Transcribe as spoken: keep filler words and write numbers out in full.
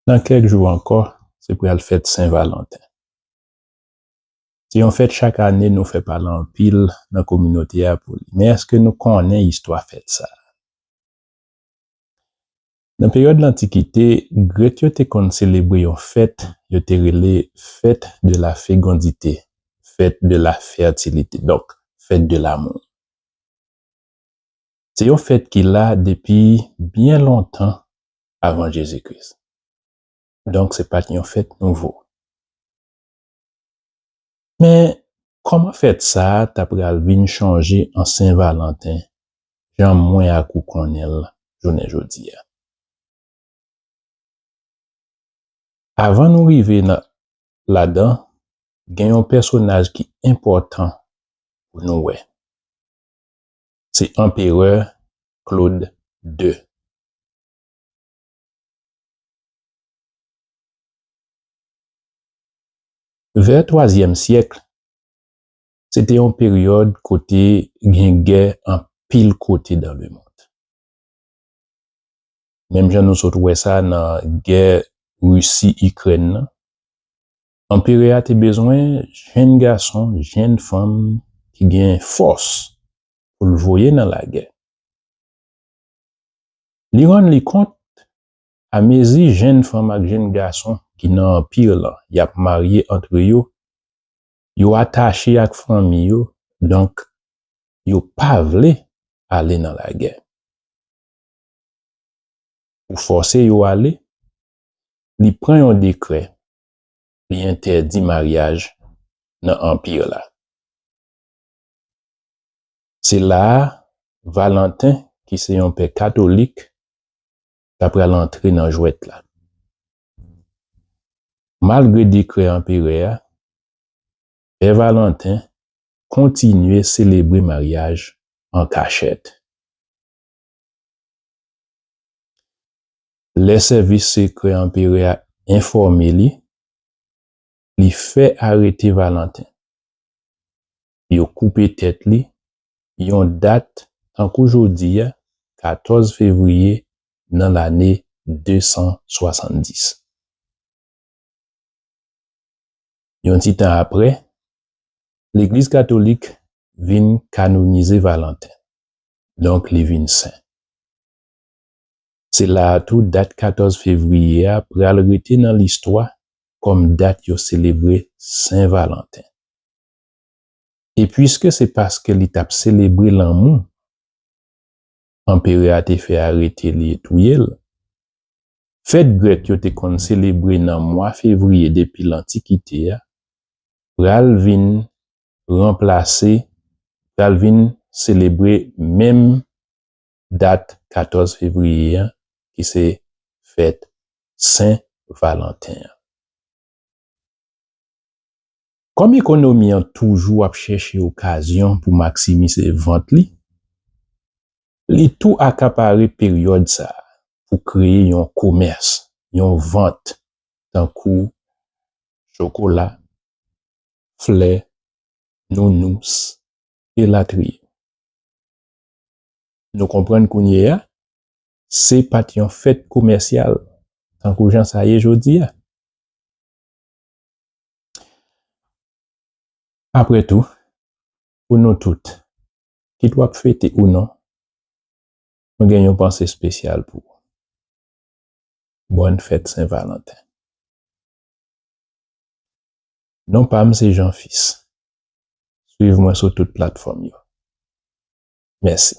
Nan kèk jou ankò, se pral fèt Sen Valanten. Se yon fèt chak ane nou fè pale anpil nan kominote a pou li. Men èske nou konnen istwa fèt sa a? Nan peryòd Lantikite, Grèk yo te konn selebre yon fèt yo te rele Fête de la Fécondité, Fête de la Fertilité, donk, Fête de l'amour. Se yon fèt ki la depi byen lontan avan Jezi Kris. Donk, se pa t yon fèt nouvo. Men, kòman fèt sa a ta pral vin chanje an Sen Valanten, jan mwen ak ou konnen l jounen jodi a? Avan nou rive nan, ladan, gen yon pèsonaj ki enpòtan pou nou wè. Se Anperè Claude de. Vè twazyèm syèk, se te yon peryòd kote gen gè anpil kote dans le monde. Menm jan nou sot wè sa nan gè Risi-Ikrèn nan, anperè a te bezwen jenn gason, jenn fanm ki gen fòs pou l voye nan lagè. Li rann li kont, amezi jenn fanm ak jenn gason ki nan anpi lan y ap marye antre yo, yo atache ak fanmi yo, donk yo pa vle ale nan lagè. Pou fòse yo ale, li pran yon dekrè, li entèdi maryaj nan anpi la. Se la a, Valanten, ki se yon pè katolik, ta pral antre nan jwèt la. Malgre dekrè anperè a, pè Valanten kontinye selebre maryaj an kachèt. Lè sèvis sekrè anperè a enfòme li, li fè arete Valanten. Yo koupe tèt li, yon dat tankou jodi a, katòz fevriye nan lane de san swasanndis. Yon ti tan apre, Legliz Katolik vin kanonize Valanten, donk li vin sen. Se la a tou dat katòz fevriye a pral rete nan listwa kòm dat yo selebre Sen Valanten. E piske se paske li t ap selebre lanmou, anperè a te fè arete li e touye l, fèt grèk yo te konn selebre nan mwa fevriye depi Lantikite a pral vin ranplase, pral vin selebre menm dat katòz fevriye a, ki se fèt Sen Valanten an. Kòm ekonomi an toujou ap chèche okazyon pou maksimize vant li, li tou akapare peryòd sa a pou kreye yon komès, yon vant, tankou chokola, flè, nounous, elatriye. Nou konprann kounye a, se pa t yon fèt komèsyal, tankou jan sa ye jodi a. Apre tou, pou nou tout, kit w ap fete ou non, mwen gen yon panse espesyal pou ou. Bòn fèt Sen Valanten. Non pa m se Jean Fils. Swiv mwen sou tout platfòm yo. Mèsi.